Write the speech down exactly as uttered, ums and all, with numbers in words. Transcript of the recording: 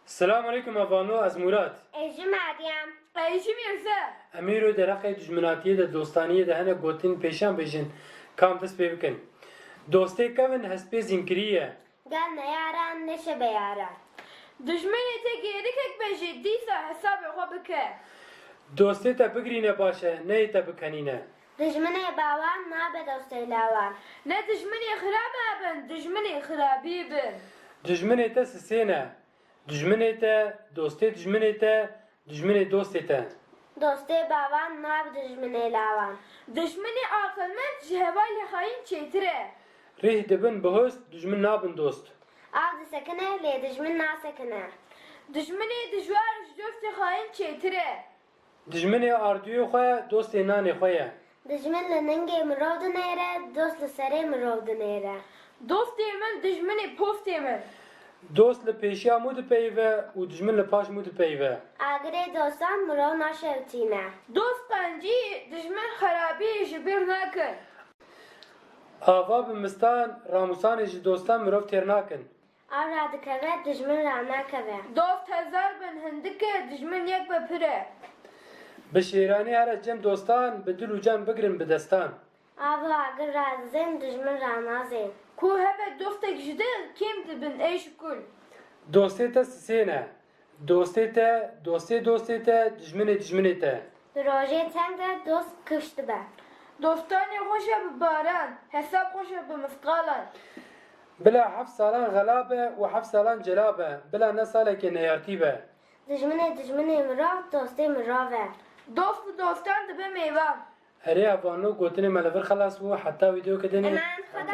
Selam aleyküm hevalno, ez Murat. Ez jî Meryem. Ez jî Mîrze. Em îro derheqê dijminatiyê de, dostaniyê de hinek gotin pêşiyan bêjin, ka em dest pê bikin. Dostê kevin hespê zînkirî ye. Gel ne yaran, ne şebe yaran. Dijminê te gêrikek be jî dîsa hesabê xwe bike. Dostê te bigirîne baş e, ne yê te bikenîne. Dijminê bawan nabe dostê lawan. Ne dijminê xirabe bin, dijminê xirabî bin. Dijminê te sisê ne. Dijminê te, dostê dijminê te, dijminê dostê te. Dostê bawan nabe dijminê lawan. Dijminê aqilmend ji hevalê xayîn çêtir e. Rîh dibin bihust, dijmin nabin dost. Av disekine, lê dijmin nasekine. Dijminê dijwar ji dostê xayîn çêtir e. Dijminê ardûyê xwe, dostê nanê xwe ye. Dijmin li ningê mirov dinêre, dost li serê mirov dinêre. Dostê min, dijminê postê min. Dost li pêşiya mû dipeyive û dijmin li paş mû dipeyive. Agirê dostan mirov naşewtîne. Dost qencî, dijmin xerabî ji bîr nakin. Ava bi mistan, ramûsanê ji dostan mirov têr nakin. Av radikeve, dijmin ranakeve. Dost hezar bin hindik e, dijmin yek be pir e. Bi şêranî here cem dostan, bi dil û can bigirin bi destan. Av û agir radizên, dijmin ranazên. Ku hebe dostek ji dil, kêm dibin êş û kul. Dostê te sisê ne. Dostê te, dostê dostê te, dijminê dijminê te. Di rojê teng de dost kifş dibe. Dostanê xweş e bi baran, hesab xweş e bi misqalan. Bila heft salan xela be û heft salan cela be, bila ne salekê neyartî be. Dijminê dijminê mirov, dostê mirov e. Dost bi dostan dibe mêvan. Erê hevalno, gotinê me li vir xelas bû, heta vîdeoyeke dinê. Emanet Xweda.